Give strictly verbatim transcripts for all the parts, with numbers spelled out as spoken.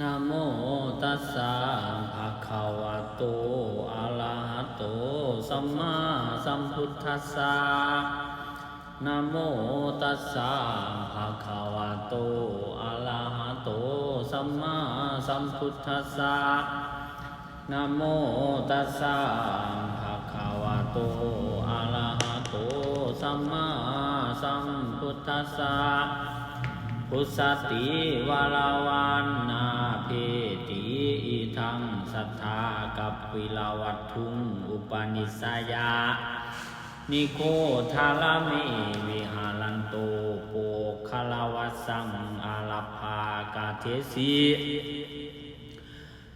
นะโมตัสสะ ภะคะวะโต อะระหะโต สัมมาสัมพุทธัสสะ นะโมตัสสะ ภะคะวะโต อะระหะโต สัมมาสัมพุทธัสสะ นะโมตัสสะ ภะคะวะโต อะระหะโต สัมมาสัมพุทธัสสะ พุสสติวาลาวัณณาเพติ อิทังสัทธากัปปิลวัตถุง อุปนิสสยา นิโคทารเม วิหารันโต โปคคารวัสสัง อารัพพากาเทสิ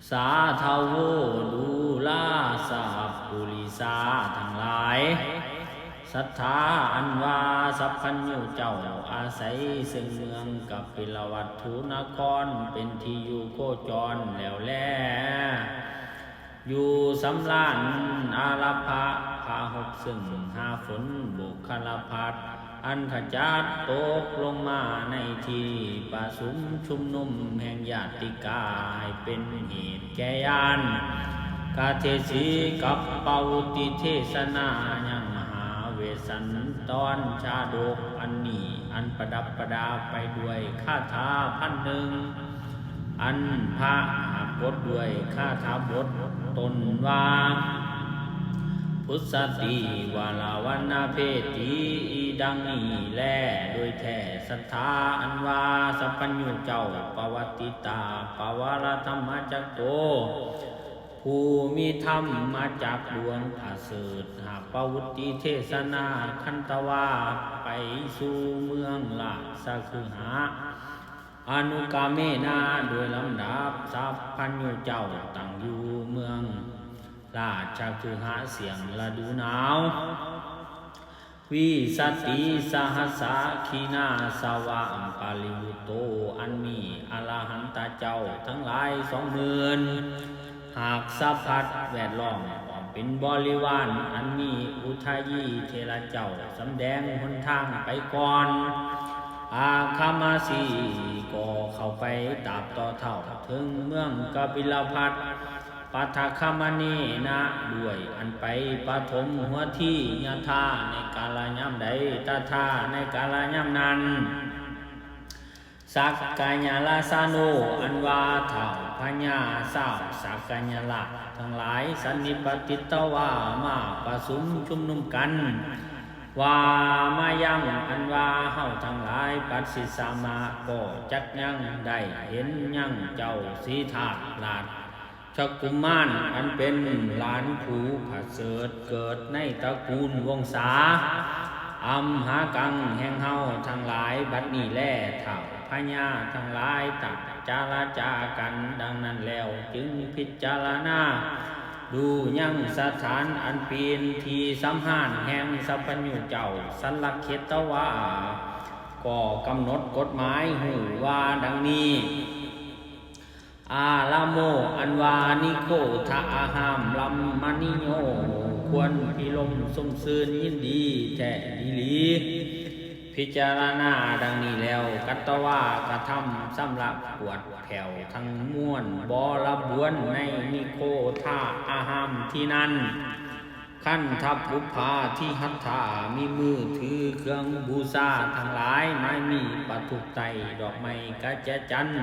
สาธโว ดูราสัพปุริสาทั้งหลาย สัทธาอันว่าสัพพัญญูเจ้าอาศัยซึ่งเมืองกัปปิลวัตถุนครเป็นที่อยู่โคจรแล้วแล อยู่สำราญอารัพพะ พาหกซึ่งหาฝนบุคคลพัด อันขจัดตกลงมาในที่ประชุมชุมนุมแห่งญาติกา ให้เป็นเหตุแก่ญาณ กาเทสีกับปาวุตติเทศนายังมหาเวสสันตรชาดกอันนี้ อันประดับประดาไปด้วยคาถาพันหนึ่ง อันพระหากบทด้วยคาถาบทต้นว่า พุสสติวาลาวัณณาเพติ อีดังนี้แล โดยแท้สัทธาอันว่าสัพพัญญูเจ้า ปวัตติตา ปวารธรรมจักโต ผู้มีธรรมมาจากดวงประเสริฐ หากปาวุตติเทศนาคันตวา ไปสู่เมืองราชคฤหะ อนุกาเมนะ โดยลำดับ สัพพัญญูเจ้าตั้งอยู่เมืองราชคฤหะเสี้ยงฤดูหนาว วิสติสหัสสะขีณาสวะปาริวุตโต อันมีอรหันตเจ้าทั้งหลายสองหมื่น หากสะพัดแวดล้อมอ้อมเป็นบริวาร อันมีอุทายีเถระเจ้าสำแดงหนทางไปก่อน อาคามาสีก็เข้าไปตราบต่อเท่าถึงเมืองกบิลพัสสะ ปัทคมเนนะ ด้วยอันไปปฐมหัวที ยะถา ในกาลยามใด ตถา ในกาลยามนั้น สักกายราชานุ อันว่าท้าวพญาสาวสักกายราชทั้งหลาย สันนิปติตวา มาประชุมชุมนุมกัน ว่ามายังอันว่าเฮาทั้งหลาย ปัสสิสามะ ก็จักยังได้เห็นยังเจ้าสีทาราช ชกุมารอันเป็นหลานผู้ประเสริฐเกิดในตระกูลวงศา อัมหากังแห่งเฮาทั้งหลาย บัดนี้แลท้าวพญาทั้งหลายตัดจาราจากันดังนั้นแล้ว จึงพิจารณาดูยังสถานอันเป็นที่สำราญแห่งสัพพัญญูเจ้าสัลลเขตวา ก็กำหนดกฎหมายหูว่าดังนี้ อาราโม อันว่านิโคทะอาหามรัมมณีโย ควรพิรมสมซื่นยินดีแท้ดีหลี พิจารณาดังนี้แล้ว กัตตวากระทำสำหรับกวดแผ่วทั้งมวลบรบวนในนิโคทะอาหามที่นั้น คันทปุพพาทิหัตถา มีมือถือเครื่องบูชาทั้งหลาย ไม้มีปทุกไตรดอกไม้กระแจจันทร์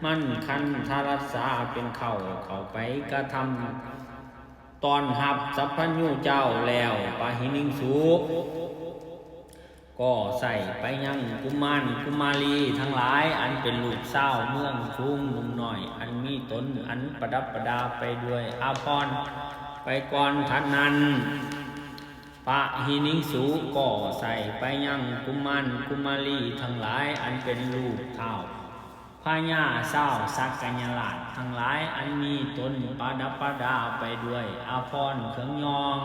มันคันทรัสสาเป็นเข้า เข้าไปกระทำต้อนรับสัพพัญญูเจ้าแล้ว ปาหินิงสุ ก็ใส่ไปยังกุมารกุมารีทั้งหลาย อันเป็นลูกสาวเมืองสูงหนุ่มน้อย อันมีตนอันประดับประดาไปด้วยอาภรณ์ไปก่อนท่านนั้น ปาหินิงสุ ก็ใส่ไปยังกุมารกุมารีทั้งหลาย อันเป็นลูกท้าวพญาสาวสักกายราชทั้งหลาย อันมีตนประดับประดาไปด้วยอาภรณ์เครื่องย้อง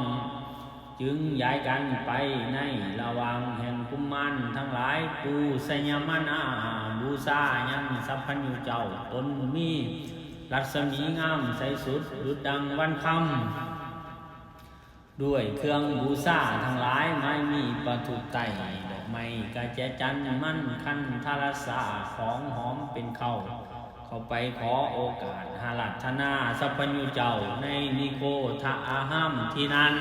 จึงย้ายกันไปในระหว่างแห่งกุมารทั้งหลาย ปูชยมนา บูชายังสัพพัญญูเจ้า ตนมีรัศมีงามใสสุดดุจดังวันค่ำ ด้วยเครื่องบูชาทั้งหลาย ไม้มีปทุกไตรดอกไม้กระแจจันทร์ มันคันทรัสสา ของหอมเป็นเข้า เขาไปขอโอกาสอาราธนาสัพพัญญูเจ้าในนิโคทะอาหัมที่นั่น